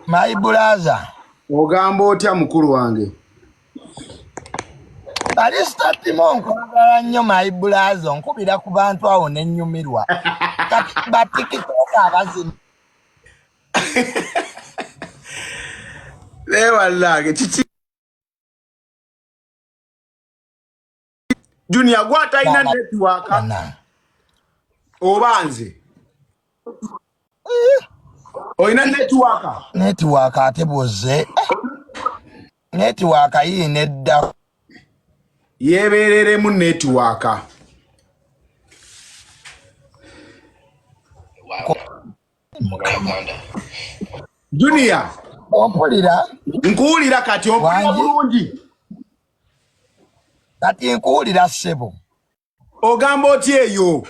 My brother. Ogamba otya mukulu wange? Barista Timo nkwagala nnyo my brother, onkubira ku bantu awo ne nnyumirwa. Kati ba TikTok abazina. Naye wallage kiki Junior gwe atalina network oba nze eh. olina network network ate bwoze eh. network yiina edda yebereremu network Junior ompulira nkuwulira kati ompulira bulungi kati nkuwulira ssebo ogamba otya eyo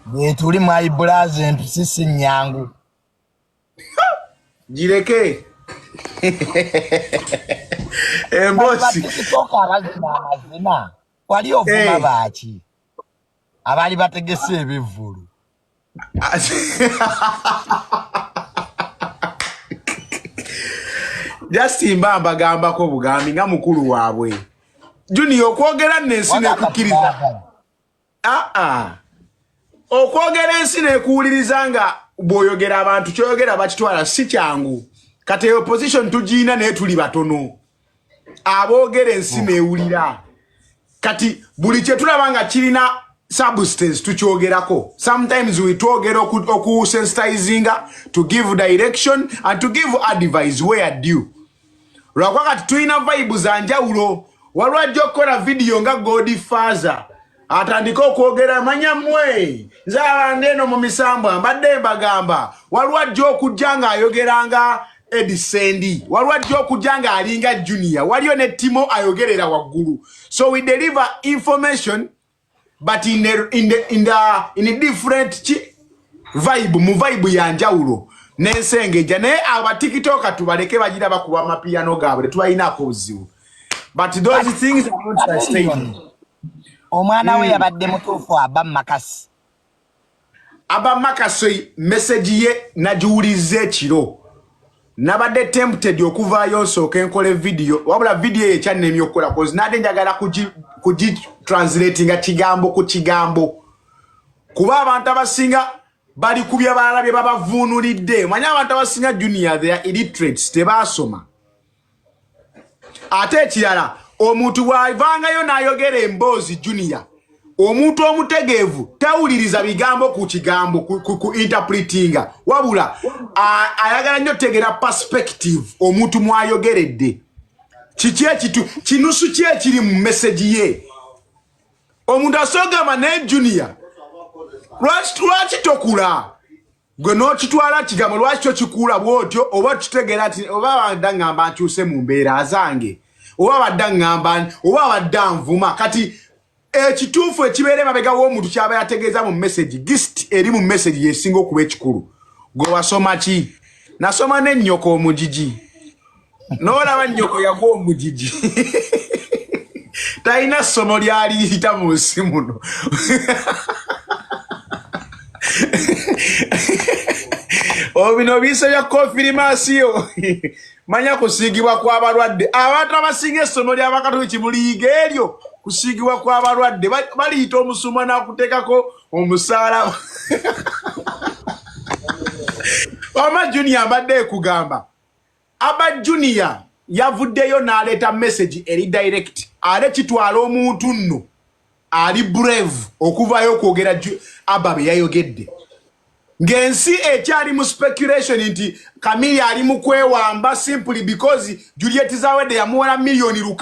bwetuli my brother empisi si nyangu gireke emboozi tiktok abazina amazina wali ovuma eh. baaki abaali bategese ebivvulu just mba mbagambako bugambi nga mukulu waabwe junior okwogera nno ensi nekukkiriza aa ah, ah. okwogera ensi nekuwuliriza nga bw'oyogera abantu kyoyogera bakitwala si kyangu kati eyo position tugiina naye tuli batono aboogera ensi oh. newulira kati buli kyetulaba nga kirina substance tukyogerako sometimes we twogera okusensitizinga to give direction and to give advice where due lwakuba kati tulina vibe za njawulo waliwo ajja okukola vidiyo nga godfather atandike okwogera manya mmwe nze abande eno mu misambwa mbadde mbagamba waliwo ajja okujja ng'ayogera nga edisendi waliwo ajja okujja ng'alinga junior waliyo ne timo ayogerera waggulu so we deliver information but in the, in the, in the, in a different ki vibe mu vibe ya njawulo n'ensengeja naye abatikitoka tubaleke bagira bakuba amapiyano gaabwe tetubalinaako obuzibu but those things are not sustainable omwana we hmm. yabadde mutuufu aba makasi aba makasi message ye nagiwulizza ekiro nabadde tempted okuvaayo nsooka enkole vidiyo wabula vidiyo eyo ekyannemye okukola cause nade njagala kugi translatinga kigambo ku kigambo kuba abantu abasinga bali ku bye balala bye babavuunulidde omanye abantu abasinga junior they are illiterates tebaasoma ate ekirala omuntu bw'avangayo n'ayogera emboozi junior omuntu omutegeevu tawuliriza bigambo ku kigambo ku interpretinga wabula ayagala nnyo otegeera perspective omuntu mwayogeredde kiki ekitu kinusu ki ekiri mu message ye omuntu asogamba naye junior lwaki tokula gwe n'okitwala kigambo lwaki tokikuula bwotyo oba tukitegeera nti oba abadde aŋŋamba nkyuse mu mbeera zange oba abadde aŋŋamba oba abadde anvuma kati ekituufu ekibeera emabega w'omuntu kyaba yategeeza mu message gist eri mu message yesinga okuba ekikulu gwe wasoma ki nasoma n'ennyoko omugigi n'olaba nnyoko yagwa omugigi talina ssomo lyaliyita mu nsi muno obino biisa bya konfirimaasiyo manya kusiigibwa kw'abalwadde abantu abasinga essomo ly'abakatoliki muliyiga eryo kusiigibwa kw'abalwadde baliyita omusumba n'akuteekako omusaalaba wama junior mbadde ekugamba Aba Junior yavuddeyo n'aleeta message eri direct ate kitwala omuntu nno ali brave okuvaayo okwogera Aba bye yayogedde ng'ensi ekyali mu speculation nti Kamili ali mu kwewamba simply because Juliet Zawedde yamuwala 6 million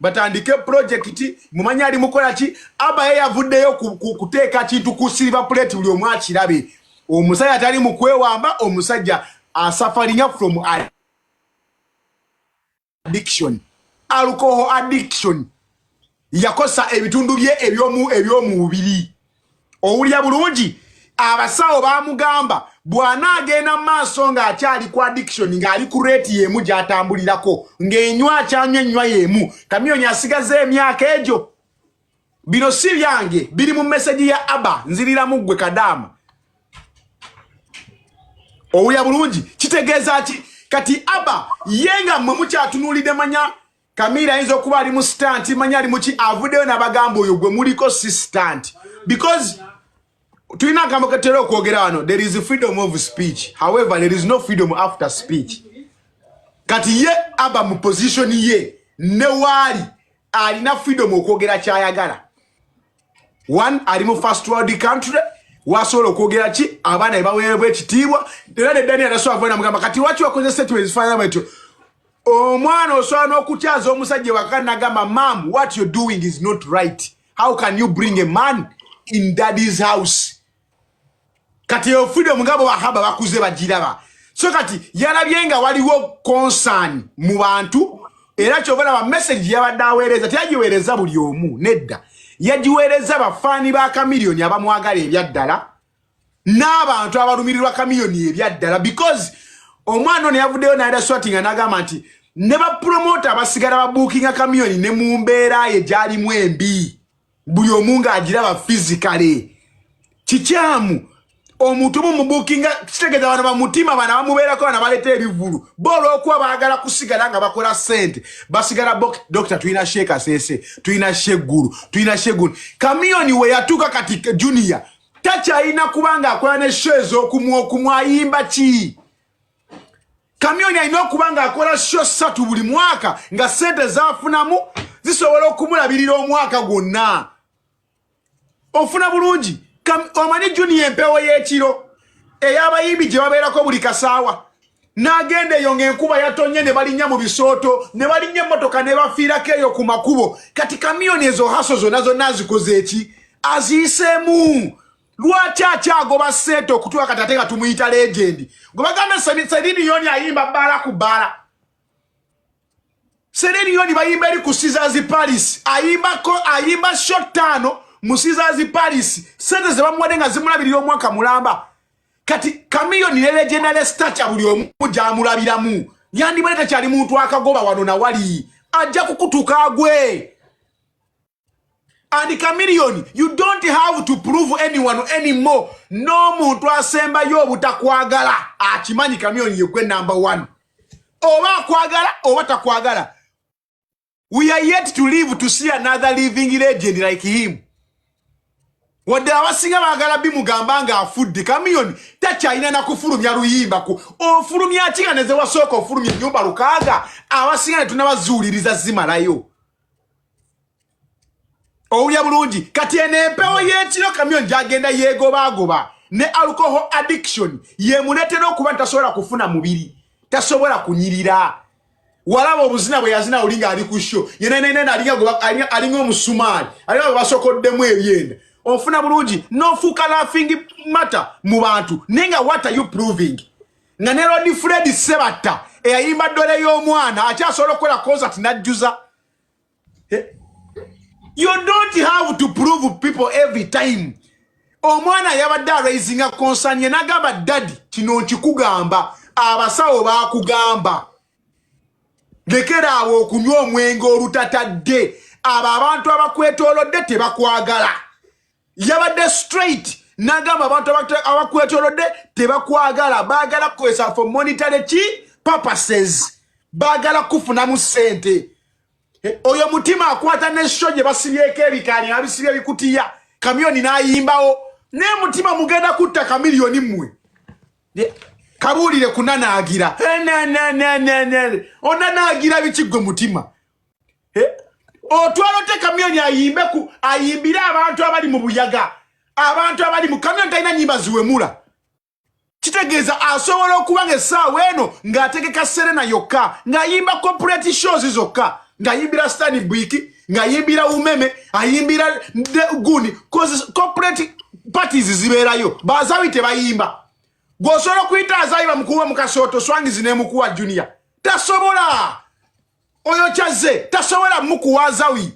batandike project mumanyi ali mukola ki Aba ye yavuddeyo kuteeka kintu ku silver plate buli omu akirabe omusajja tali mu kwewamba omusajja asufferinga from addiction alcohol addiction yakosa ebitundu bye ebyomubiri owulira bulungi abasawo bamugamba bw'anaagenda mu maaso ng'akyali ku addiction ng'ali ku rate y'emu gy'atambulirako ng'enywa akyanywa ennywa y'emu Chameleone asigaza emyaka egyo bino si byange biri mu message ya aba nziriramu ggwe kadaama Owulira bulungi? Kitegeeza ki kati aba ye nga mmwe mukyatunuulidde manya Kamira ayinza okuba ali mu stunt, manya ali muki, avuddeyo n'abagamba oyo gwe muliko si stunt, because tulina akambo ketera okwogera wano: there is freedom of speech, however there is no freedom after speech. Kati ye aba mu position ye ne waali alina freedom okwogera kyayagala. One, ali mu first world country, wasobola okwogera ki, abaana bebaweebwa ekitiibwa. Era ne Daniel atasobola vayo namugamba kati lwaki wakoze statement zifaanana bwetyo. Omwana osobola n'okukyaza omusajja waka nagamba, "Mam, what you're doing is not right. How can you bring a man in daddy's house?" Kati eyo freedom nga bo bahaba bakuze bagiraba. So kati yalabye nga waliwo concern mu bantu, era kyova laba message yabadde aweereza teyagiweereza buli omu, nedda, yagiweereza bafaani ba Kamiliyoni abamwagala ebyaddala n'abantu abalumirirwa Kamiliyoni ebyaddala, because omwana ono yavuddeyo nayada swati nga n'agamba nti ne bapromota abasigala babuukinga Kamiliyoni ne mu mbeera ye gy'alimu embi, buli omu ng'agiraba physically kikyamu. Omuntu omu mubuukinga kitegeeza bano bamutima, bano abamubeerako, bano baleeta ebivulu bo olw'okuba baagala kusigala nga bakola ssente basigala. Dokita, tulina Sheeka Seese, tulina Sheggulu, tulina Sheggulu. Kamiyoni we yatuuka kati, Junior, takyalina kubanga akola ne show ez'okumu okumu. Ayimba ki? Kamiyoni alina okuba ng'akola show 3 buli mwaka, nga ssente zafunamu zisobola okumulabirira omwaka gwonna. Ofuna bulungi? Omanyi Junior, empewo y'ekiro ey'abayimbi gye babeerako buli kasaawa, n'agenda eyo ng'enkuba yatonye, ne balinnya mu bisooto, ne balinnya emmotoka, ne bafiirako eyo ku makubo. Kati Kamiyoni ezo hustle zonna zonna azikoze eki? Aziyiseemu. Lwaki akyagoba ssente okutuuka kati ate nga tumuyita legend? Gwe bagambe Celine Dion ayimba bbaala ku bbaala. Celine Dion bayimba eri ku Caesars Palace, ayimbako, ayimba show 5 mu Caesars Palace, sente ze bamuwadde nga zimulabirira omwaka mulamba. Kati Kamiyoni ne legendary stature buli omu gyamulabiramu, yandibadde takyali muntu akagoba wano nawali, ajja kukutuka agwe. And Chameleon, you don't have to prove anyone anymore. N'omuntu asembayo obutakwagala akimanyi Chameleon yegwe number one, oba akwagala oba takwagala. We are yet to live to see another living legend like him. Wadde abasinga baagala bimugamba ng'afudde, Kamiyoni takyalina nakufulumya luyimba. Ku ofulumya ki nga neze wasooka ofulumya ennyumba 6, abasinga ne tunabazuuliriza zimalayo. Owulya bulungi? Kati eno empewo y'ekiro Kamiyoni gyagenda yeegobaagoba ne alcohol addiction yemuleetera okuba nti tasobola kufuna mubiri, tasobola kunyirira. Walaba obuzina bwe yazina oli ng'ali ku show yenenene, alinga omusumaali, alinga bwe basokoddemu ebyenda. Ofuna bulungi? N'ofuuka laughing matter mu bantu, naye nga what are you proving? Nga ne Lord Fred Sebatta eyayimba ddole y'omwana akyasobola okukola concert n'ajjuza. You don't have to prove people every time. Omwana yabadde araisinga concern ye n'agamba, "Daddy, kino nkikugamba, abasawo baakugamba lekera awo okunywa omwenge olutatadde, abo abantu abakwetoolodde tebakwagala." Yabadde straight n'agamba abantu abakwetoolodde tebakwagala, baagala kukozesa for monetary ki purposes, baagala kufunamu ssente. Oyo mutima akwata ne show gye basibyeko ebikaani, babisibye ebikutiya, Kamiyoni n'ayimbawo. Naye mutima mugenda kutta Kamiliyoni mmwe. Kabuulire kunanaagira onanaagira biki gwe mutima? Otwala ote Kamiyoni ayimbe ku ayimbire abantu abali mu buyaga, abantu abali mu Kamiyoni talina nyimba ziwemula. Kitegeeza asobola okuba nga essaawa eno ng'ategeka Serena yokka, ng'ayimba corporate shows zokka, ng'ayimbira Stanbic, ng'ayimbira Umeme, ayimbira guni, corporate parties zibeerayo. Bazawi tebayimba. Gw'osobola okuyita Azawi bamukuba mu kasooto swangizi n'emukuwa. Junior tasobola, oyo kyazze tasobola mukuwa Azawi.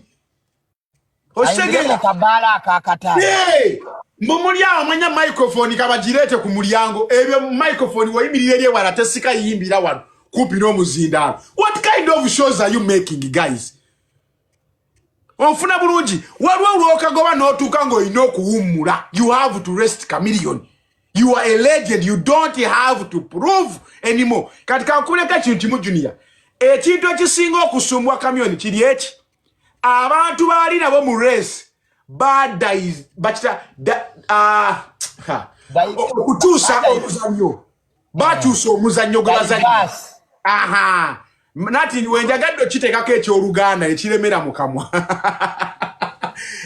Okitegera? Kabaala akakataano. Mumuli awo mwenya microphone kabagireete ku mulyango. Ebyo microphone wayimirira eri ewala, tesika yimbira wano kumpi n'omuzindaalo. What kind of shows are you making, guys? Onfuna bulungi? Waliwo lwokagoba n'otuuka ng'olina okuwummula. You have to rest, Chameleon. You are a legend, you don't have to prove anymore. Kati kankuleka ekintu kimu, Junior. Ekintu ekisinga okusumbwa Chameleone kiri eki: abantu baali nabo mu race badai bakita okukyusa omuzannyo, bakyusa omuzannyo gwe bazannyo. Diverse. Aha, nati wenjagadde okiteekako ekyoluganda ekiremera mu kamwa.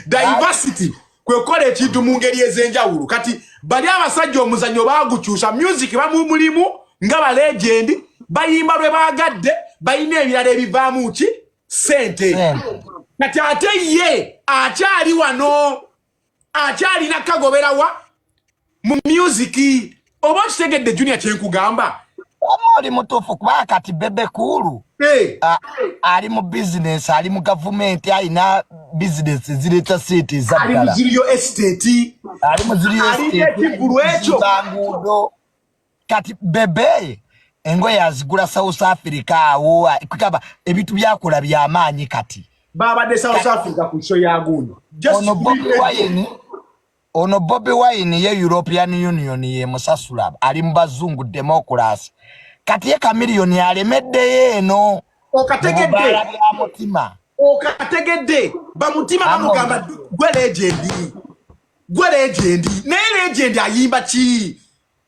Diversity kwe kukola ekintu mu ngeri ez'enjawulo. Kati bali abasajja omuzannyo baagukyusa, music bamumulimu nga ba legend, bayimba lwe baagadde, balina ebirala ebivaamu ki sente. Sente. Kati ate ye akyali wano, akyalina kagoberawa mu music. Oba okitegedde, Junior, kyenkugamba? Oba oli mutuufu, kubanga kati Bebe Cool Hey. Ali mu bizinesi, ali mu gavumenti, alina bizinesi ezireeta sente Ali mu ezaddala. zi real estate. Ali mu ziri Alina ekivvulu ekyo. Nguudo. Kati Bebe engoye azigula South Africa awo, kugamba ebintu byakola byamaanyi kati. Babadde South Africa ku show ya gundi. Just Ono Bobi Wine, ono Bobi Wine ye European Union yemusasula, ali mu bazungu, democracy. Kati ye Chameleone alemeddeyo eno Okategedde? mu bubaala bya mutima. Okategedde? Bamutima bamugamba, "Gwe legend, gwe legend." Naye legend ayimba ki?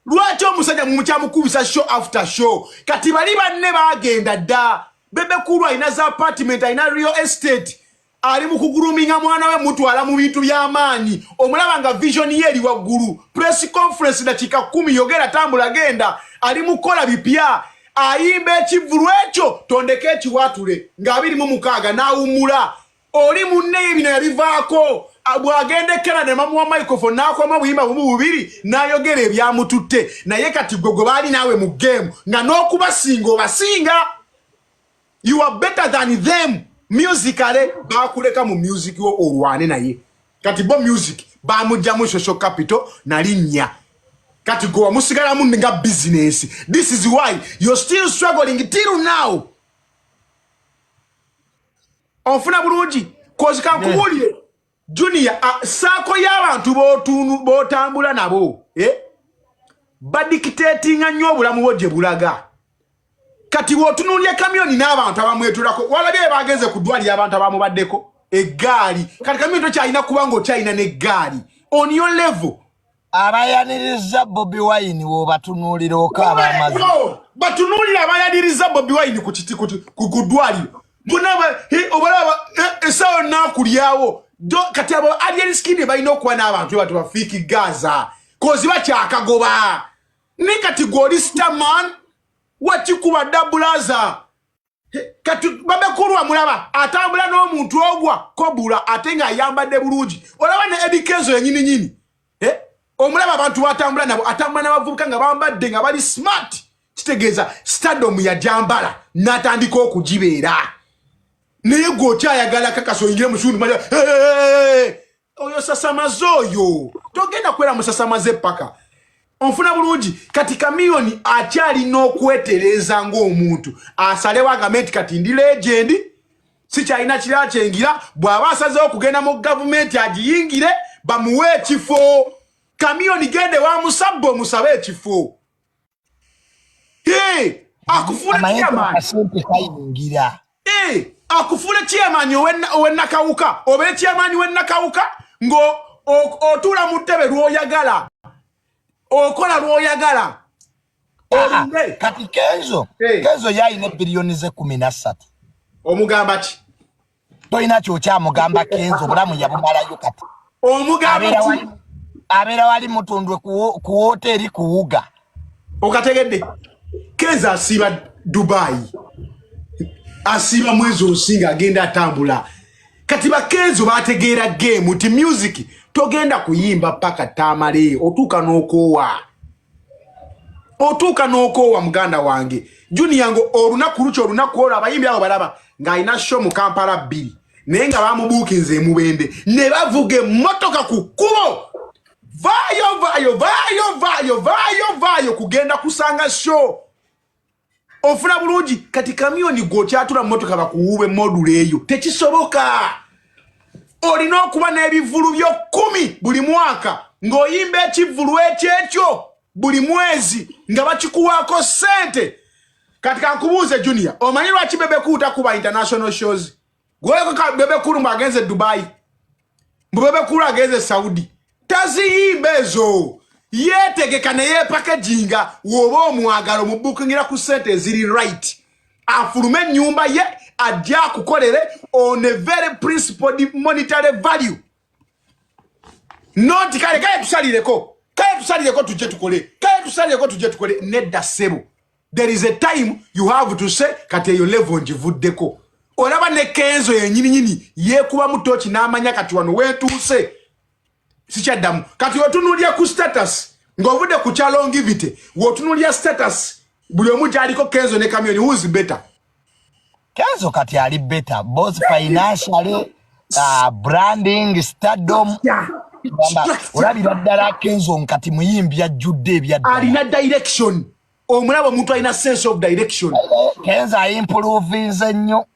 Lwaki omusajja mumukyamukubisa show after show? Kati bali banne bagenda dda. Bebe Cool alina za apartment, alina real estate, ali mu kugroominga mwana we, mutwala mu bintu by'amaanyi. Omulaba nga vision ye eri waggulu. Press conference dakiika 10, yogera, tambula, genda. Ali mu kukola bipya, ayimba ekivvulu ekyo tondeka ekiwatule nga 26 n'awummula. Oli munne bino yabivaako. Bw'agenda e Canada ne bamuwa microphone, n'akoma obuyimba bumu bubiri n'ayogera ebyamututte. Naye kati gwe gwe baali naawe mu game nga n'okubasinga obasinga, you are better than them musically, bakuleka mu music wo olwane naye. Kati bo music bamugjamu social capital nalinnya, kati gwe wamusigalamu nga business. This is why you're still struggling till now. Onfuna bulungi? 'Cause kankubuulire, Junior, saako y'abantu b'otambula nabo, eh? Badictatinga nnyo obulamu bwo gye bulaga. Kati bw'otunuulya Chameleone n'abantu abamwetulako, walabye bagenze ku ddwaliro, abantu abamubaddeko eggaali. Kati Chameleone tokyalina kubanga okyalina n'eggaali on your level. Abayaniriza Bobi Wine w'obatunuulira okaaba amazzi. Yo, batunuulire abayaniriza Bobi Wine ku kiti ku ddwaliro bonna obalaba essaawa naakulyawo. Kati abo Alien Skin balina okuba n'abantu bato bafiiki gaza 'cause bakyakagoba. Naye kati gwe oli starman, wakikuba dda, brother. Kati Bebe Cool amulaba atambula n'omuntu ogwa kobula ate ng'ayambadde bulungi. Olaba ne Eddy Kenzo yenyini nyini, eh? Omulaba abantu batambula nabo, atambula n'abavubuka nga bambadde nga bali smart. Kitegeeza stardom yajambala n'atandika okugibeera. Naye gwe okyayagala kakasa oyingire mu kitundu manya oyo sasamaze, oyo togenda kwera musasamaze paka. Onfuna bulungi? Kati Chameleone akyalina okwetereeza ng'omuntu asalewo agambe nti kati ndi legend, sikyalina kirala kyengira. Bw'aba asazewo okugenda mu gavumenti agiyingire, bamuwe ekifo. Chameleone, gende wamusabba omusabe ekifo. Hey, akufuule Amanyi nti chairman. Akasente kayingira. Eh, akufuule chairman ow'ennakawuka, obeere chairman w'ennakawuka ng'otuula mu ttebe lw'oyagala, okola lw'oyagala. Olinde. Kati Kenzo, Hey. Kenzo yalina biliyoni ze 13. Omugamba ki? Tolina kyokyamugamba Kenzo, obulamu yabumalayo kati. Omugamba Abeera ki? Abeera wali mutundwe ku woteeri kuwuga. Okategedde? Kenzo asiiba Dubai, asiiba mwezi osinga agenda atambula. Kati bakenzo bategeera game nti music togenda kuyimba paka tamale, otuuka n'okoowa, otuuka n'okoowa. Muganda wange Junior, ngo olunaku lukyo, olunaku olwo abayimbi abo balaba ng'alina show mu Kampala bbiri, naye nga bamubuukinze emubende ne bavuga emmotoka ku kkubo, vaayo vaayo vaayo vaayo vaayo vaayo kugenda kusanga show. Ofuna bulungi? Kati Chameleone gwe okyatula mu motoka bakuwuube modula eyo, tekisoboka. Olina okuba n'ebivulu byo 10 buli mwaka ng'oyimba ekivulu ekyo ekyo. Buli mwezi nga bakikuwaako ssente. Kati kankubuuze, Junior, omanyi lwaki Bebe Cool takuba international shows? Gweko Bebe Cool mbu agenze Dubai, mbu Bebe Cool agenze Saudi, taziyimba ezo. Yeetegeka neyepakeginga. Woba omwagala, omubukingira ku ssente eziri right, afulume ennyumba ye, ajje akukolere on a very principled monetary value, not kale kale tusalireko, kale tusalireko tujje tukole, kale tusalireko tujje tukole. Nedda ssebo, there is a time you have to say, kati eyo level ngivuddeko. Olaba ne Kenzo yenyininyini yeekubamu toki n'amanya kati wano weetuuse, sikyaddamu. Kati otunuulya ku status ng'ovudde ku kya longevity, w'otunuulya status buli omu gy'aliko, Kenzo ne Chameleone, who's better? Kenzo kati ali better, both financially, branding, stardom. Olabira ddala Kenzo nkati muyimbi ajjudde ebyaddala. Alina direction. Omulaba omuntu alina sense of direction. Kenzo ayimprovinze nnyo.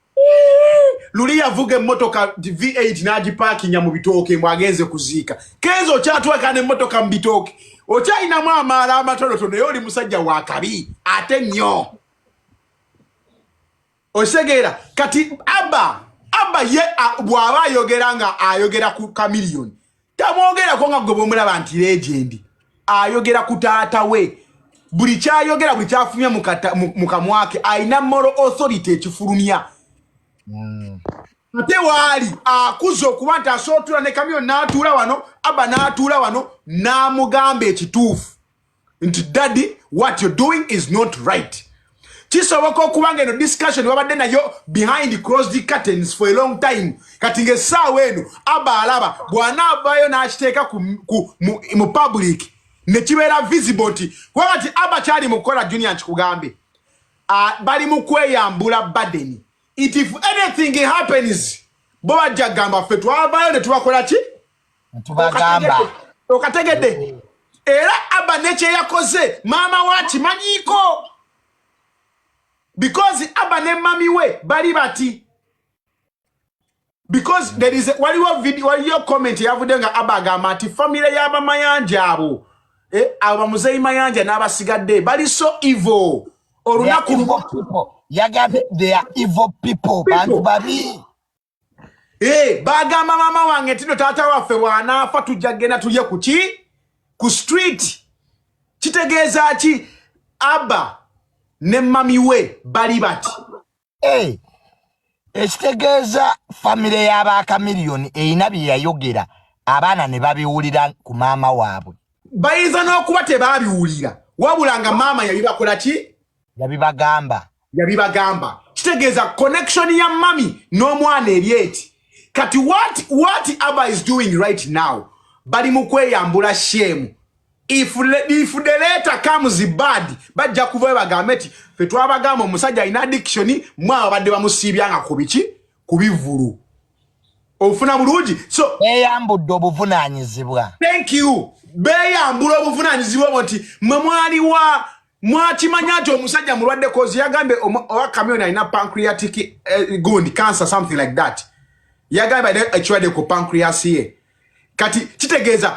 Luli yavuga emmotoka V8 n'agipakinga mu bitooke mbw agenze kuziika. Kenzo, okyatweka n'emmotoka mu bitooke, okyalinamu amaala amatonotono, naye oli musajja wa kabi ate nnyo. Okitegeera? Kati Abba ye bw'aba ayogera nga ayogera ku Chameleone, tamwogerako nga gwe bwomulaba nti legend. Ayogera ku taata we. Buli kyayogera, buli kyafumya mu kamwa ke, alina moral authority ekifulumya. Ate waali akuze okuba nti asobola otuula ne Chameleone, n'atuula wano, Abba n'atuula wano, n'amugamba ekituufu nti, "Daddy, what you're doing is not right." Kisoboka okuba nga eno discussion babadde nayo behind closed curtains for a long time. Kati ng'essaawa eno Abba alaba bw'anaavaayo n'akiteeka mu public ne kibeera visible nti kuba kati Abba kyali mu kukola. Junior, nkikugambe, bali mu kweyambula burden. If anything happens, bo bajja kugamba, "Ffe twavaayo ne tubakola ki?" Tubagamba. Okategedde? Era Abba nekyeyakoze, maama we akimanyiiko, because Abba ne mami we bali bati, because there is waliwo video, waliyo comment yavudde nga Abba agamba nti famire y'abamayanja abo, abo bamuzeyi Mayanja n'abasigadde bali so evil. Olunaku Evil people. Yagambye they are evil people, bantu babi. Bagamba maama wange nti no taata waffe bw'anaafa tujja kgenda tulye ku ki, ku street. Kitegeeza ki? Abba ne mami we bali bati. Ekitegeeza famire y'aba Chameleone erina bye yayogera, abaana ne babiwulira ku maama waabwe. Bayinza n'okuba tebaabiwulira, wabula nga maama yabibakola ki? Yabibagamba. Yabibagamba. Kitegeeza connection ya mami n'omwana eri eti. Kati what Abba is doing right now, bali mu kweyambula shame. If the letter comes bad, bajja kuvayo bagambe nti fe twabagamba omusajja alina addiction, mwe abadde bamusiibyanga ku biki, ku bivulu. Ofuna bulungi? So Beeyambudde obuvunaanyizibwa. Thank you. Beeyambula obuvunaanyizibwa obwo nti mwe mwaliwa mwakimanya nti omusajja mulwadde, 'cause yagambye owa Chameleone alina pancreatic gundi cancer, something like that. Yagambye alina ekirwadde ku pancreas ye. Kati kitegeeza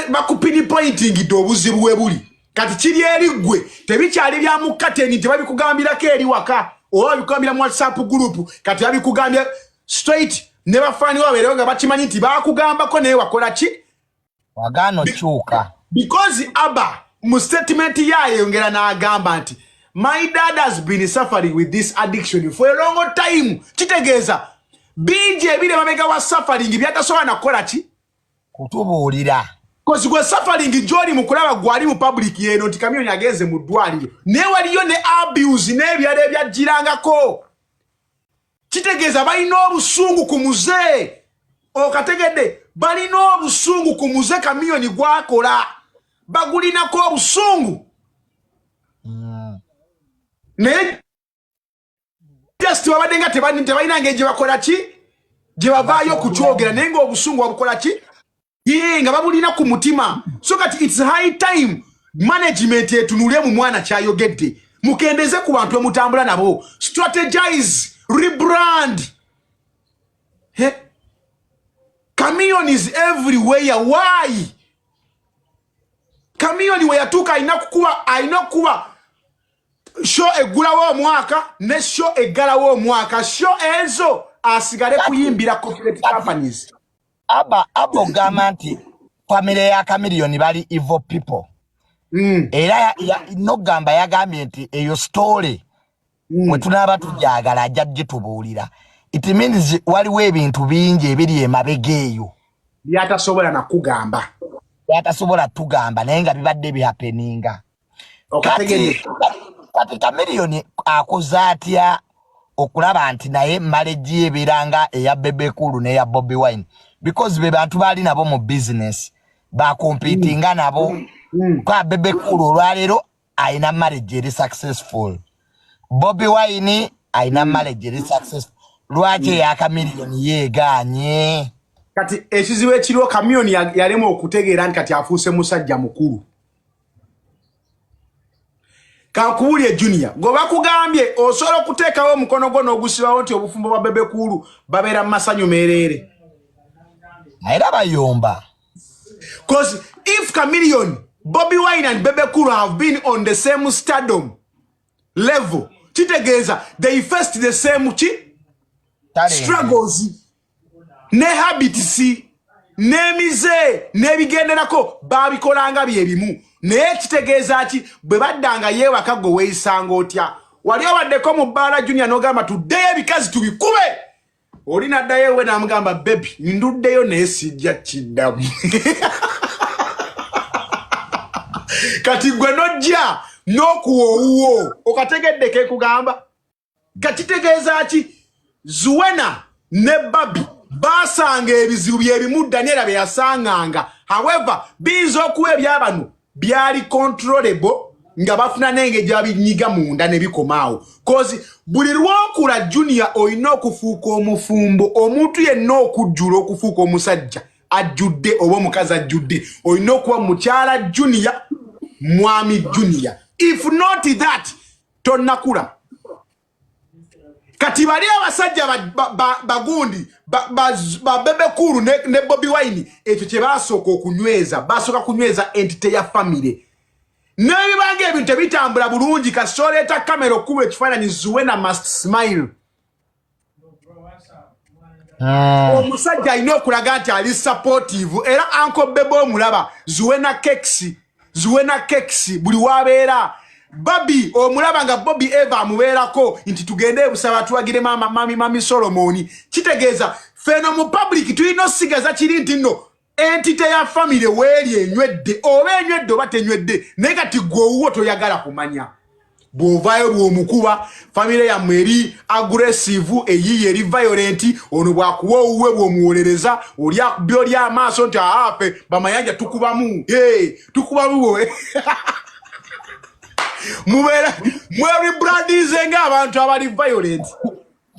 bakupinpointingidde obuzibu we buli. Kati kiri eri ggwe, tebikyali bya mu kateni, tebabikugambirako eri waka oba babikugambira mu WhatsApp group. Kati babikugambye straight ne bafaani babeerewo nga bakimanyi nti bakugambako, naye wakola ki? Wagaana okyuka. Because Abba mu statement yayongera n'agamba nti, "My dad has been suffering with this addiction for a long time." Kitegeeza bingi ebiri emabega wa suffering byatasobola nakukola ki? Kutubuulira. 'Cause gwe suffering gyoli mu kulaba, gwali mu public yeno nti Chameleone agenze mu ddwaliro, naye waliyo ne abuse n'ebirala ebyajjirangako. Kitegeeza balina obusungu ku muze. Okategedde? Balina obusungu ku muze Chameleone gwakola, bagulinako obusungu. Naye just babadde nga tebalina ngeri gye bakola ki, gye bavaayo okukyogera, naye ng'obusungu babukola ki? Ye nga babulina ku mutima. So kati it's high time management etunule mu mwana kyayogedde, mukendeze ku bantu emutambula nabo, strategize, rebrand. He? Chameleone is everywhere, why? Chameleone we yatuuka alina kukuba, alina okukuba show eggulawo omwaka ne show eggalawo omwaka. Show ezo asigale kuyimbira corporate companies. Aba aba ogamba nti famire ya Chameleone bali evil people. Era nogamba yagambye nti eyo story bwe tunaaba tugyagala ajja gitubuulira. It means waliwo ebintu bingi ebiri emabega eyo byatasobola nakugamba, byatasobola tugamba, naye nga bibadde bihappeninga. Kati Chameleone akoze atya okulaba nti naye marriage ye ebeera nga eya Bebe Cool n'eya Bobi Wine? Because be bantu baali nabo mu business, bacompetinga nabo. Kwa Bebe Cool olwaleero alina marriage eri successful, Bobi Wine alina marriage eri successful, lwaki eya Chameleone yeeganye? Kati ekizibu ekiriwo, Chameleone yalema okutegeera nti kati afuuse musajja mukulu. Kankubulye Junior, gwe bakugambye osobola okuteekawo omukono gwo n'ogusibawo nti obufumbo bwa Bebe Cool babeera mu masanyu meereere? Era bayomba. Because if Chameleone, Bobby Wine and Bebe Cool have been on the same stardom level, kitegeeza they faced the same ki struggles ne habits n'emize n'ebigenderako, babikolanga byebimu. Naye kitegeeza ki bwe baddanga yeewaka, gwe weeyisanga otya? Wali obaddeko mu bbaala, Junior, n'ogamba, "Tuddeyo ebikazi tubikube"? Oli naddayo ewe n'amugamba, "Baby, nduddeyo naye sijja kiddamu." Kati gwe nojja n'okuwa owuwo, okategedde kekugamba? Kakitegeeza ki? Zuwena ne Babi basanga ebizibu byebimu Daniela bye yasanganga. However, biyinza okuba ebyabano byali controllable, nga bafuna n'engeri gyabinyiga munda ne bikomaawo. 'Cause buli lwokula, Junior, olina okufuuka omufumbo. Omuntu yenna okujjula okufuuka omusajja ajjudde oba omukazi ajjudde, olina okuba mukyala Junior, mwami Junior. If not that, tonnakula. Kati bali abasajja bagundi ba Bebe Cool ne Bobi Wine, ekyo kye basooka okunyweza, basooka kunyweza entity ya family. N'ebibanga ebintu tebitambula bulungi, kasita oleeta kamera okuba ekifaananyi, Zuwena must smile. Omusajja alina okulaga nti ali supportive. Era Uncle Bebe omulaba, Zuwena cakes, Zuwena cakes buli wabeera. Babi omulaba nga Bobi eva amubeerako nti tugende ebusaba tuwagire mama mami mami Solomoni. Kitegeeza feno mu public tulina osigaza kiri nti nno entity ya family weeri enywedde oba enywedde oba tenywedde. Naye kati gwe owuwo toyagala kumanya. Bw'ovaayo bw'omukuba, famire yammwe eri aggressive, eyiye eri violent. Ono bw'akuwa owuwe, bw'omuwolereza, oli akubye oli amaaso nti aafe bamayanja tukubamu. Hey, tukubamu bwe mubeera mwerebrandinze ng'abantu abali violent.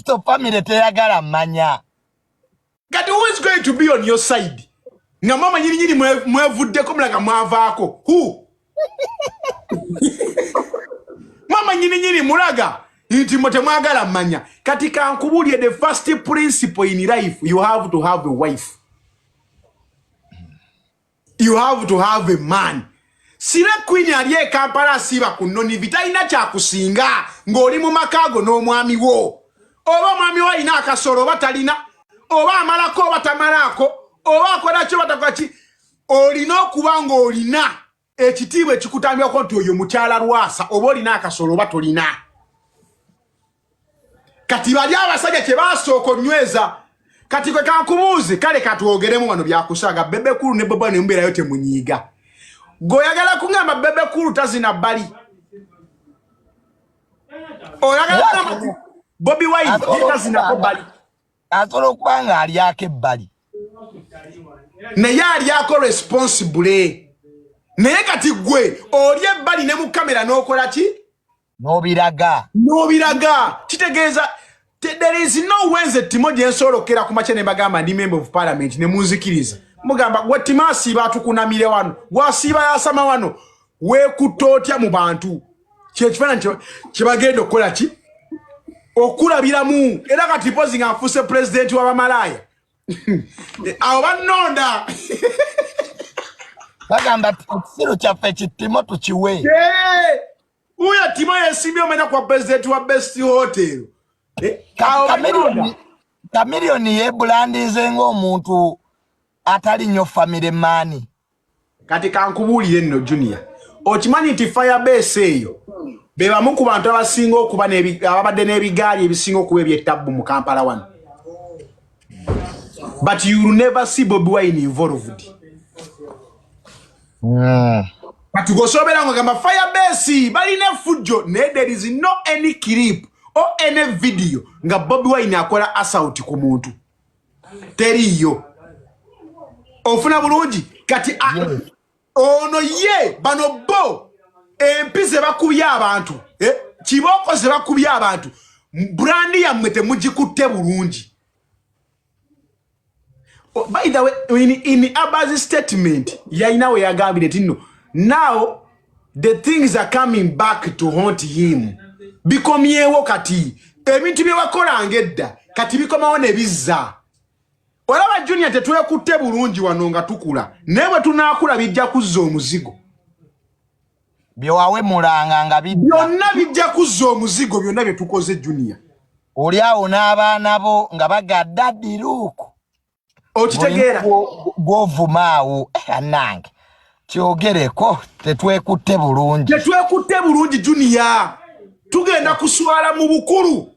So family teyagala manya. Kati who is going to be on your side nga mama nyininyini mwevuddeko, mulaga mwavaako? Who? Mama nyininyini mulaga nti mwe temwagala manya. Kati kankubulye, the first principle in life, you have to have a wife, you have to have a man. Slay queen ali e Kampala asiiba ku nnonivi talina kyakusinga ng'oli mu makaago n'omwami wo. Oba omwami wo alina akasolo oba talina, oba amalako oba tamalaako, oba akola ki oba takola ki, olina okuba ng'olina ekitiibwa ekikutambirako nti oyo mukyala Lwasa, oba olina akasolo oba tolina. Kati bali abasajja kye basooka onyweza. Kati kwe kankubuuze, kale katwogeremu wano byakusaaga. Bebe Cool ne Bobi nemubeerayo temunyiiga. Gweoyagala kuŋŋamba Bebe Cool tazina bbali? Oyagala kugamba nti Bobi Wine ye tazinako bbali? Asobola okuba nga alyako ebbali. Naye alyako responsibly. Naye kati gwe oli ebbali ne mu kamera n'okola ki? N'obiraga. N'obiraga. Kitegeeza there is no way nze Timo gye nsobola okukera ku makya ne mbagamba ndi member of parliament ne munzikiriza. Mugamba gwe Timo asiiba atukunamire wano, gwasiiba yasama wano, weekutta otya mu bantu? Kyekifaananyi kye bagenda okukola ki okulabiramu. Era kati pozi nga nfuuse pulezidenti w'abamalaaya, awo bannonda. Bagamba ekisiru kyaffe kitimo tukiwe. Uyo Timo yesimbye omena kwa president wa Best Hotel. Eh, Chameleone yebulandinze ng'omuntu atali nnyo family man. Kati kankubuulire nno Junior. Okimanyi nti Firebase eyo be bamu ku bantu abasinga okuba ababadde n'ebigaali ebisinga okuba ebyettabbu mu Kampala wano. But you will never see Bobi Wine involved. Kati gosobera nga gamba Firebase balina effujjo naye there is no any clip or any video nga Bobi Wine akola assault ku muntu. Teriyo. Ofuna bulungi kati Yes. Ono ye bano bo empi ze bakubye abantu kibooko ze bakubye abantu, brand yammwe temugikutte bulungi. Oh, by the way, in Abba's statement yalina we yagambire nti no, now the things are coming back to haunt him. Bikomyewo kati ebintu bye wakolanga edda kati bikomawo ne bizza. Olaba Junior tetwekutte bulungi wano nga tukula, naye bwe tunaakula bijja kuzza omuzigo. Bye wawemulanga nga bidda. Byonna bijja kuzza omuzigo, byonna bye tukoze Junior. Oli awo n'abaana bo nga baga daddy look. Okitegeera? Gw'ovuma awo, annange. Kyogereko tetwekutte bulungi. Tetwekutte bulungi Junior. Tugenda kuswala mu bukulu.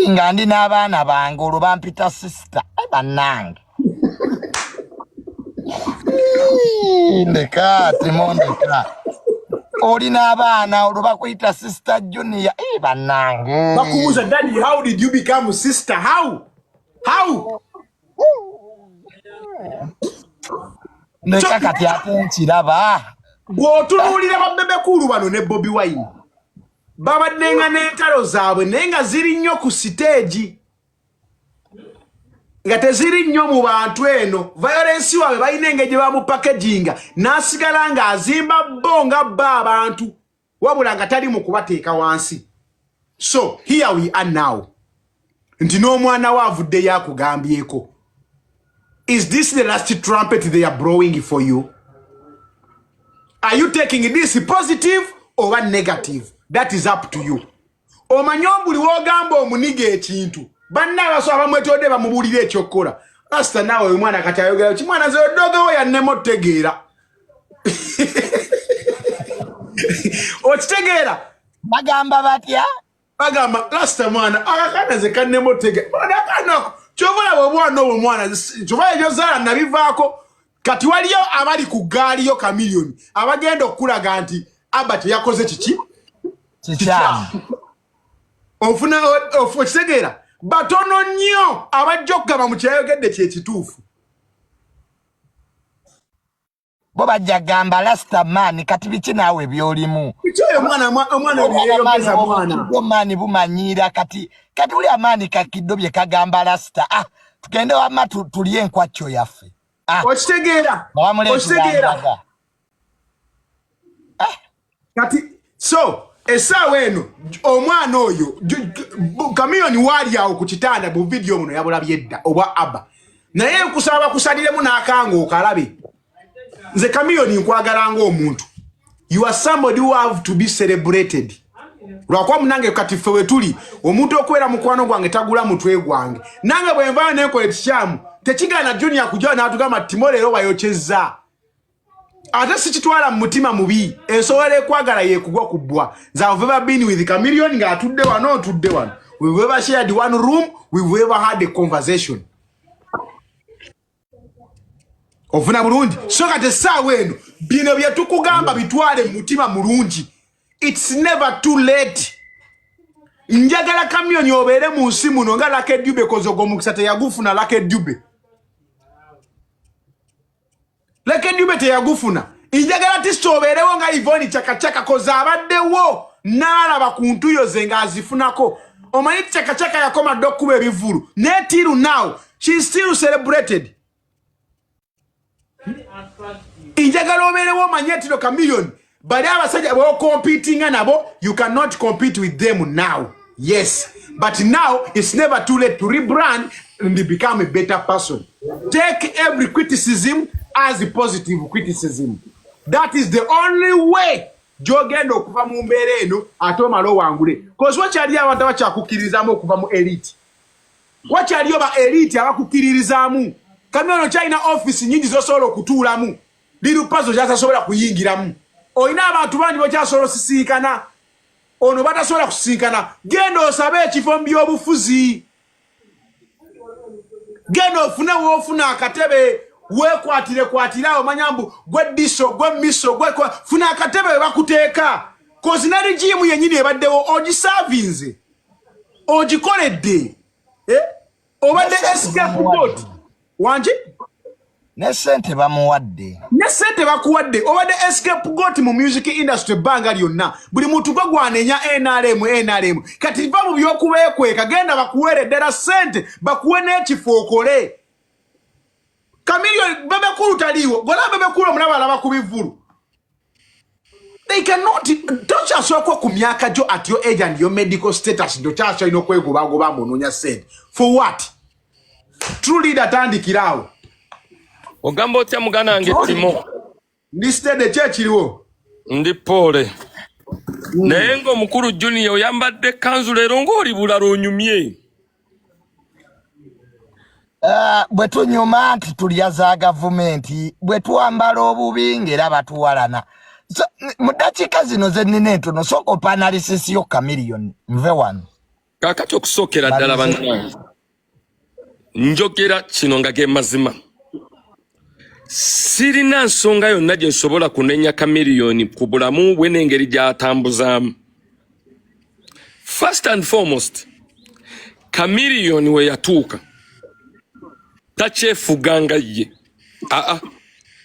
Nga ndi n'abaana bange olwo bampita sister. Bannange. Ndeka Timo ndeka. Oli n'abaana olwo bakuyita sister Junior. Bannange. Bakubuuza daddy, how did you become sister? How? How? Ndeka kati ate nkiraba. Bw'otunuulira ba Bebe Cool bano ne Bobi Wine babaddenga n'entalo zaabwe naye nga ziri nnyo ku siteegi, nga teziri nnyo mu bantu. Eno violence waabwe balina engeri gye bamupackaginga n'asigala ng'azimba bo nga bba abantu, wabula nga tali mu kubateeka wansi. So here we are now nti n'omwana we avuddeyo akugambyeko. Is this the last trumpet they are blowing for you? Are you taking this positive or negative? That is up to you. Omanyi buli w'ogamba omuniga ekintu, banna abaso abamwetodde bamubuulira ekyokukola. Rasta naawe oyo mwana kati ayogera ki? Mwana ze odogewo yannema otutegeera. Okitegeera? Bagamba batya? Bagamba Rasta mwana akakaana ze kannema otutegeera. Mwana akaana ako kyova olaba obwana obwo mwana kyova ebyozaala nabivaako. Kati waliyo abali ku ggaali yo Chameleone abagenda okukulaga nti Abba teyakoze kiki? Kikyamu. Ofuna okitegeera? Batono nnyo abajja okugamba mu kyeyayogedde kye kituufu. Bo bajja gamba Rasta man kati biki naawe by'olimu? Kiki oyo omwana omwana byeyogeza mwana? Maani bumanyiira kati kati uli amaani kakiddo bye kagamba Rasta. Ah, tugende wamma tulye enkwacyo yaffe. Ah, Okitegeera? Okitegeera? Ah. Kati so essaawa eno omwana oyo Chameleone waali awo ku kitanda bu vidiyo buno yabulabye dda obwa Abba, naye nkusaba bakusaliremu n'akanga okalabe. Nze Chameleone nkwagala ng'omuntu. You are somebody who have to be celebrated. Lwakuba munange kati ffe we tuli omuntu okubeera mukwano gwange tagula mutwe gwange, nange bwe nvaayo nenkola ekikyamu tekigaana Junior kujja n'atugamba Timo leero wayokyezza, ate sikitwala mu mutima mubi. Ensobola ekwagala yekugwa ku bbwa. Nze I've ever been with Chameleone ng'atudde wano otudde wano, we've ever shared one room, we've ever had a conversation. Ofuna bulungi? So kati essaawa eno bino bye tukugamba bitwale mu mutima mulungi. It's never too late. Njagala Chameleone obeere mu nsi muno nga Lucky Dube, kozi ogwo omukisa teyagufuna. Lucky Dube, Lucky Dube teyagufuna. Njagala tisita obeerewo nga Yvonne Chakachaka, kozi abaddewo n'alaba ku ntuyo ze ng'azifunako. Omanyi Chakachaka yakoma dda okkuba ebivvulu, naye till now she still celebrated. Njagala obeerewo omanye nti no Chameleone bali abasajja b'ocompetinga nabo, you cannot compete with them now, yes, but now it's never too late to rebrand and become a better person. Take every criticism as positive criticism. That is the only way gy'ogenda okuva mu mbeera eno ate omale owangule, 'cause wakyaliyo abantu abakyakukkiririzaamu okuva mu elite. Wakyaliyo ba elite abakukkiririzaamu. Kamyono kyalina office nyingi zosobola okutuulamu, Lil Pazo gyatasobola kuyingiramu. Olina abantu bangi bokyasobola osisinkana ono batasobola kusisinkana. Genda osabe ekifo mu byobufuzi, genda ofune woofuna akatebe, weekwatire kwatire awo. Manya mbu gwe diso, gwe miso, gwe funa akatebe we bakuteeka, 'cause ne regime yennyini ebaddewo ogisaavinze, ogikoledde, eh? Obadde scapegoat wangi. Ne sente bamuwadde. Ne sente bakuwadde. Obadde scapegoat mu music industry ebbanga lyonna. Buli muntu gwe gwanenya NRM, NRM. Kati va mu byokubeekweka, genda bakuweere ddala sente, bakuwe n'ekifo okole. Chameleone, Bebe Cool taliiwo. Gola Bebe Cool omulaba alaba ku bivulu. They cannot. Tokyasooka ku myaka gyo, at your age and your medical status, nti okyakyalina okwegobagoba mbu onoonya sente. For what? True leader, tandikiraawo. Ogamba otya, muganda wange Timo? Ndi steady. Ki ekiriwo? Ndi poole, naye ng'omukulu Junior oyambadde kanzu leero ng'oli bulala, onyumye. Bwe tunyuma nti tulya za gavumenti, bwe twambala obubi ng'era batuwalana. So, mu ddakiika zino ze nnina entono, sooka opa analysis yo Chameleone, nve wano. Kaakati okusookera ddala, bannange, njogera kino nga ge mazima: sirina nsonga yonna gye nsobola kunenya Chameleone ku bulamu bwe n'engeri gy'atambuzaamu. First and foremost, Chameleone we yatuuka takyefuga nga ye. Aa,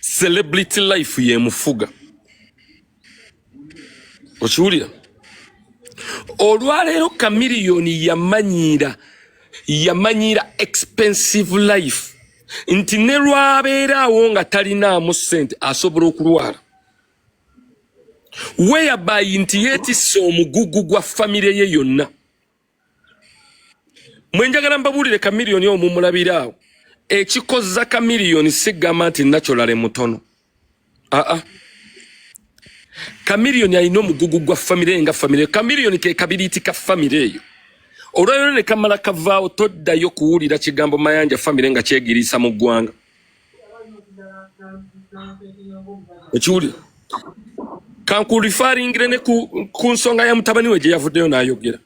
celebrity life yemufuga. Okiwulira? Olwaleero Chameleone yamanyiira expensive life, nti ne lwabeeraawo nga talinaamu ssente asobola okulwala, whereby nti yeetisse omugugu gwa famire ye yonna. Mwe njagala mbabuulire, Chameleone omwo mulabiraawo ekikoza Chameleone. Sigamba nti naturally mutono. Aa, Chameleone alina omugugu gwa famire ye nga famire. Chameleone ke kabiriiti ka famire eyo. Olwaleero ne kamala kavaawo, toddayo kuwulira kigambo Mayanja famire nga kyegiriisa mu ggwanga. Ekiwulira kankureferringire ne ku nsonga ya mutabani we gye yavuddeyo n'ayogera.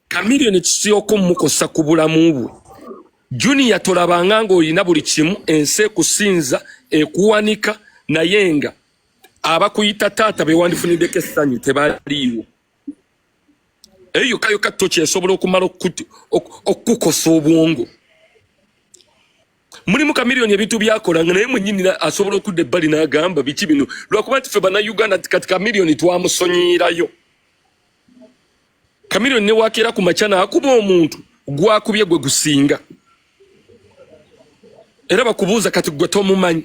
Chameleone kisooka omukosa ku bulamu bwe. Junior, tolabanga ng'olina buli kimu, ensi ekusinza, ekuwanika, naye nga abakuyita taata bewandifuniddeko essanyu tebaliiwo. Eyo yokka yokka tokyesobola okumala okukukosa obwongo. Mulimu Chameleone ebintu byakola nga naye mwennyini asobola okudda ebbali n'agamba, "Biki bino?" Lwakuba nti ffe Bannayuganda nti kati Chameleone twamusonyiirayo. Chameleone newakeera ku makya n'akuba omuntu, gwakubye gwe gusinga. Era bakubuuza, "Kati gwe tomumanyi,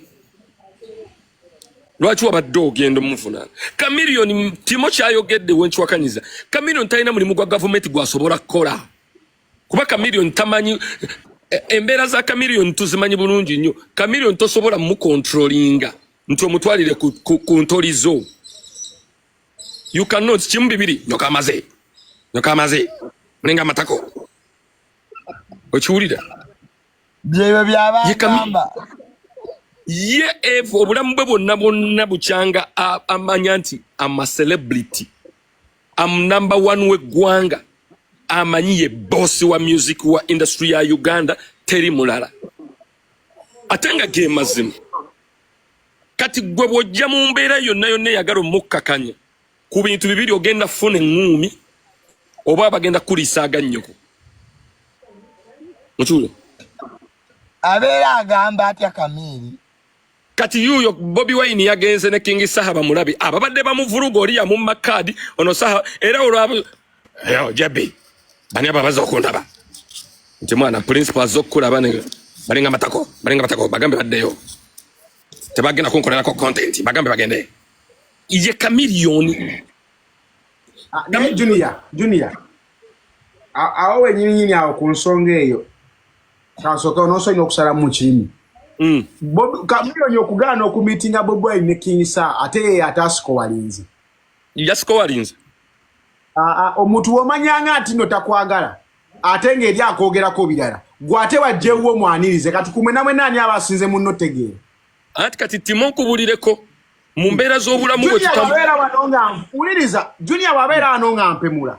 lwaki wabadde ogenda omuvunaana?" Chameleone, Timo kyayogedde wenkiwakanyiza. Chameleone talina mulimu gwa gavumenti gwasobola kukola, kuba Chameleone tamanyi embeera za Chameleone tuzimanyi bulungi nnyo. Chameleone tosobola mucontrollinga nti omutwalire ku ntoli zo. You cannot. Kimu bibiri, nyoka amaze, nyoka amaze, mulenga amatako. Okiwulira? Byebyo byabagamba. Ye evo obulamu bwe bwonna bwonna bukyanga amanya nti ama celebrity, am number one w'eggwanga, amanyi ye boss wa music wa industry ya Uganda, teri mulala. Ate nga ge mazima. Kati gwe bw'ojja mu mbeera yonna yonna eyagala omukkakanya ku bintu bibiri, ogenda funa eŋŋuumi oba bagenda kukuliisa agannyoko. Mukiwulira? Abeera agamba atya Kamiiri? Kati yuuyo Bobi Wine yagenze ne King Saha bamulabe ababadde bamuvuluga. Oli yamumma kaadi ono Saha era olwabo yo jebi bani abo abaza okundaba nti mwana principal azze okukulaba ne balinga matako, balinga matako. Bagambe baddeyo, tebagenda kunkolerako content, bagambe bagende. Ye Chameleone. Ah, naye Junior, Junior, awo wenyininyini awo ku nsonga eyo. Kansooke onoosobola okusala mu kirimi. Chameleone okugaana okumiitinga Bobi Wine ne King Saha, ate ye ate asikowalinze. Yasikowalinze. Omuntu w'omanyanga nti nno takwagala, ate ng'eri akwogerako birala, gwe ate wajjewo omwanirize. Kati ku mwena mwena ani aba asinze munno tegeera? Anti kati Timo, nkubulireko mu mbeera z'obulamu bwe Junior wabeera wano nga wuliriza, Junior wabeera wano nga mpemula,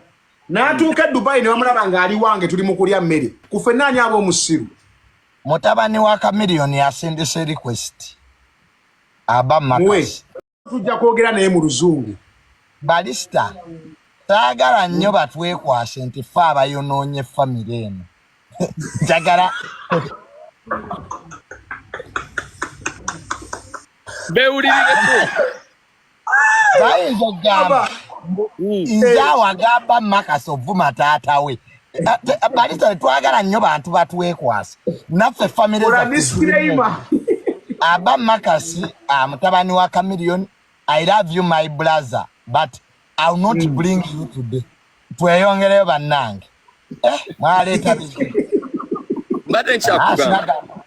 n'atuuka e Dubai ne bamulaba ng'ali wange, tuli mu kulya mmere, ku ffenna ani aba omusiru? Mutabani wa Chameleone asindise request aba muwe Marcus. Tujja kwogera naye mu Luzungu. Barista, saagala nnyo batwekwase nti ffe abayonoonye famire eno. Njagala Bewulirireko. Bayinza okugamba nze awo agamba Marcus ovuma taata we. Barista, tetwagala nnyo bantu batwekwase naffe famire Kola zaffe disclaimer. Aba Marcus, mutabani wa Chameleone, I love you, my brother, but I will not bring you today. Tweyongereyo bannange. Eh, mwaleeta bizibu. Mbadde Ah, nkyakugamba sinagamba.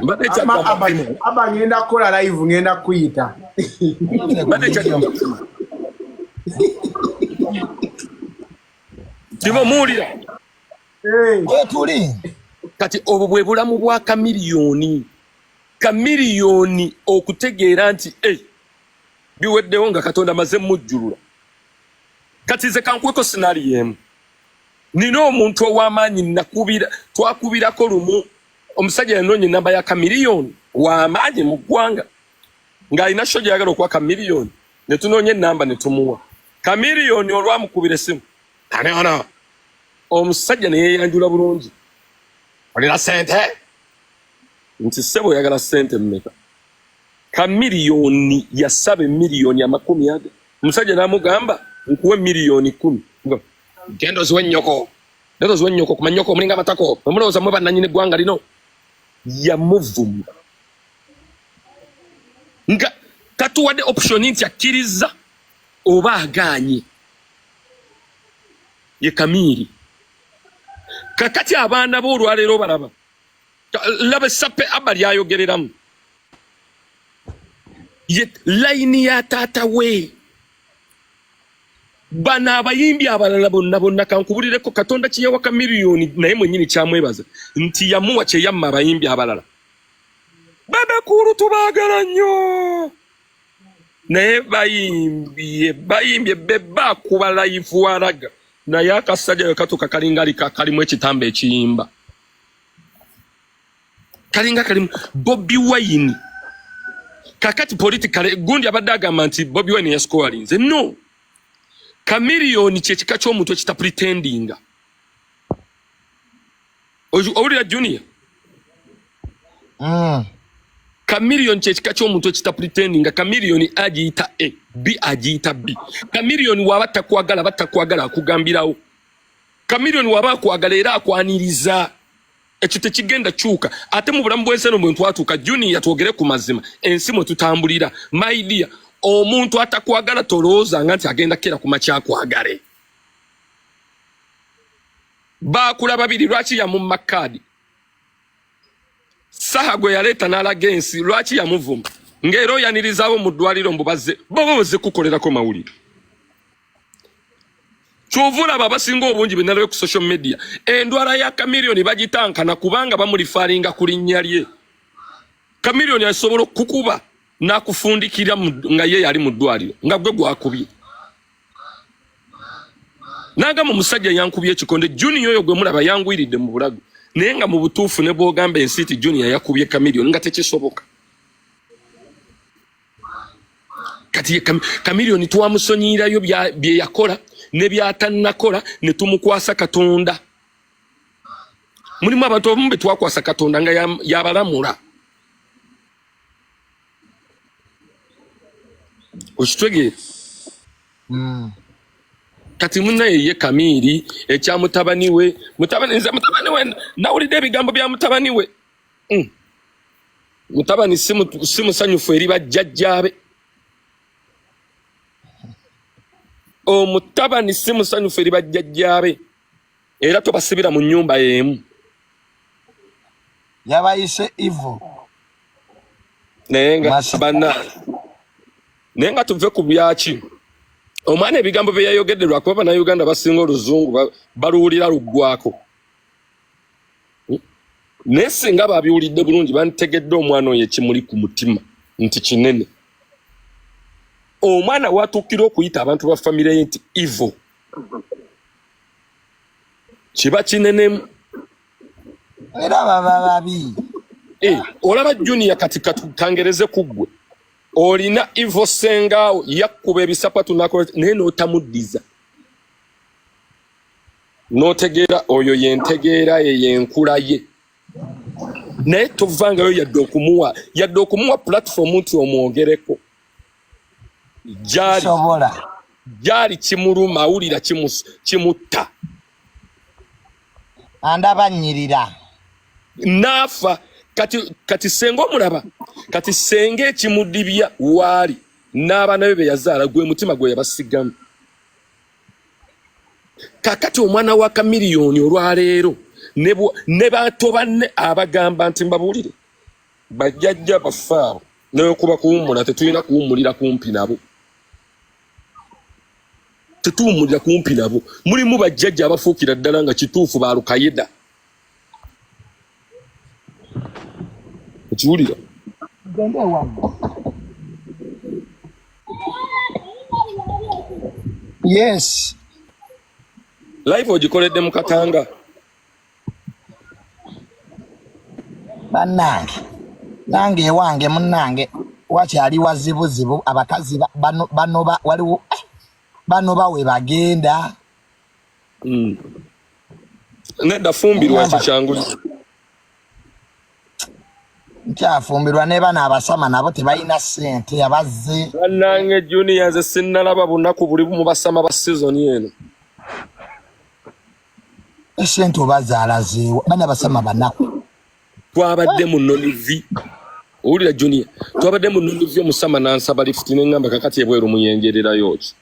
Mbadde Ama- nkyakugamba aba aba ngenda kukola live, ngenda kuyita. Mbadde nkyakugamba Timo, muwulira? Eh, Wetuli. Kati obwo bwe bulamu bwa Chameleone. Chameleone okutegeera nti eh, biweddewo nga Katonda maze mujjulula. Kati nze kankuweko scenario emu. Nina omuntu ow'amaanyi nakubira, twakubirako lumu omusajja yanoonya enamba ya Chameleone, w'amaanyi mu ggwanga, ng'alina show gy'ayagala okuwa Chameleone, ne tunoonya enamba ne tumuwa Chameleone. Olwamukubira essimu, ani ono omusajja ne yeeyanjula bulungi, olina sente? Nti ssebo, oyagala sente mmeka? Chameleone yasaba emiliyoni 20. Omusajja n'amugamba, nkuwe miliyoni 10. Genda oziwe nnyoko, genda oziwe nnyoko, kuma nnyoko omulinga amatako, omulowooza mwe bannannyini eggwanga lino. Yamuvuma nga tatuwadde option nti akkiriza oba agaanye. Ye Kamiiri. Kakati abaana bo olwaleero balaba, laba essape Abba lyayogereramu, ye layini ya taata we. Bano abayimbi abalala bonna bonna, kankubulireko, Katonda kyeyawa Chameleone naye mwennyini kyamwebaza nti yamuwa kyeyamma abayimbi abalala. Bebe Cool tubaagala nnyo, naye bayimbye bayimbye bebe akuba live waraga, naye akasajja we katuuka kalinga lika kalimu ekitamba ekiyimba, kalinga kalimu Bobi Wine. Kakati politically gundi abadde agamba nti Bobi Wine yasikowalinze. No, Chameleone kyekika ky'omuntu ekitapretendinga. Owulira, Junior? Chameleone kyekika ky'omuntu ekitapretendinga. Chameleone agiyita A, B agiyita B. Chameleone waba takwagala, batakwagala akugambirawo. Chameleone waba akwagala era akwaniriza. Ekyo tekigenda kyuka. Ate mu bulamu bw'ensi eno bwe twatuuka, Junior, twogere ku mazima, ensi mwe tutambulira, my dear, omuntu atakwagala tolowoozanga nti agenda kera ku makyakwagale. Baakula babiri, lwaki yamumma kaadi? Saha gwe yaleeta n'alaga ensi, lwaki yamuvuma? Ng'era oyanirizaabo mu ddwaliro mbu bazze boba bazze kukolerako mawulire. Kyova olaba abasinga obungi be nalabye ku social media, endwala ya Chameleone bagitankana kubanga bamulifaalinga ku linnya lye. Chameleone asobola okukuba n'akufundikira nga ye yali mu ddwaliro nga gwe gwakubye. Nagamba omusajja yankubye ekikonde, Junior oyo gwe mulaba yangwiridde mu bulago, naye nga mu butuufu ne bwogamba ensi nti Junior yakubye Chameleone, nga tekisoboka. Kati ye Chameleone twamusonyiirayo bye yakola ne byatannakola, ne tumukwasa Katonda. Mulimu abantu abamu be twakwasa Katonda nga yabalamula. Okitegeera? Kati munaye ye Kamiiri ekya mutabani we, mutabani, nze mutabani we nawulidde ebigambo bya mutabani we. Mutabani si musanyufu eri bajjajjaabe. Omutabani si musanyufu eri bajjajjaabe, era tobasibira mu nnyumba y'emu. Yabayise evil. Naye nga bana, naye nga tuve ku byaki, omwana ebigambo bye yayogedde, lwakuba Bannayuganda basinga oluzungu baluwulira luggwako, naye singa babiwulidde bulungi bantegedde omwana oyo ekimuli ku mutima nti kinene. Omwana watuukira okuyita abantu ba famire ye nti evil, kiba kinenemu. Era baba babi. Olaba Junior, kati katangereze ku ggwe, olina evil sengaawo yakkuba ebisapatu nakola, naye n'otamuddiza, n'otegeera oyo yentegeera ye, yenkula ye, naye tovangayo yadde okumuwa platform nti omwogereko gyali. Sobola. Gyali kimuluma, awulira kimutta. Andaba nnyirira. Naafa. Kati senga omulaba, kati senga ekimudibya waali n'abaana be be yazaala, gwe mutima gwe yabasigamu. Kakati omwana wa Kamiliyoni olwaleero ne bato banne abagamba nti mbabuulire, bajjajja baffe abo nekuba kuwummula, tetulina kuwummulira kumpi nabo, tetuwummulira kumpi nabo. Mulimu bajjajja abafuukira ddala nga kituufu balukayida, okiwulira? Gende ewammwe. Yes. Live ogikoledde mu Katanga. Bannange, nange ewange munnange wakyali wazibuzibu. Abakazi banoba, waliwo banoba we bagenda. Nedda, fumbirwa, ekyo kyangu. Nkyafumbirwa, ne bano abasama nabo tebalina ssente abazze. Bannange Junior, nze sinnalaba bunaku buli mu basama ba season eno. Esente obazaala zeewa? Bana basama banaku. Twabadde mu Nonivi, owulira Junior, twabadde mu Nonivi, omusama nansaba lifuti, neŋŋamba kakati ebweru muyenjererayo ki?